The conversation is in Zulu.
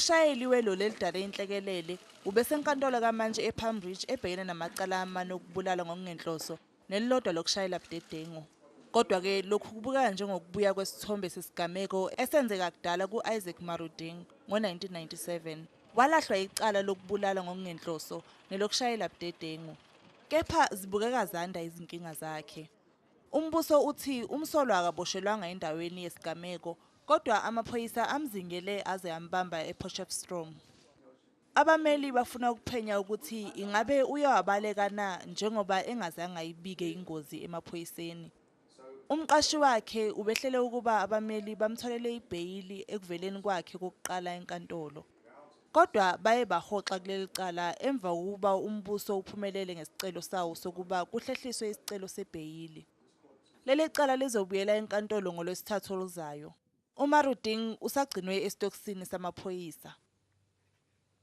Umshayeli weloli elidale inhlekelele ubesenkantolo kamantshi ePalm Ridge ebhekene namacala amane okubulala ngokungenhloso nelilodwa lokushayela budedengu. Kodwa-ke lokhu kubukeka njengokubuya kwesithombe sesigameko esenzeka kudala ku-Isaac Maruding ngo-1997. Walahlwa icala lokubulala ngokungenhloso nelokushayela budedengu. Kepha zibukeka zanda izinkinga zakhe. Umbuso uthi umsolwa akaboshelwanga endaweni yesigameko kodwa amaphoyisa amzingele aze ambamba ePotchefstroom. Abameli bafuna ukuphenya ukuthi ingabe uye wabaleka na njengoba engazange ayibike ingozi emaphoyiseni. Umqashi wakhe ubehlele ukuba abameli bamtholele ibheyili ekuveleni kwakhe kokuqala enkantolo. Kodwa baye bahoxa kuleli cala emva kokuba umbuso uphumelele ngesicelo sawo sokuba kuhlehliswe isicelo sebheyili. Leli cala lizobuyela enkantolo ngoLwesithathu oluzayo. UMaruding usagcinwe esitokisini samaphoyisa.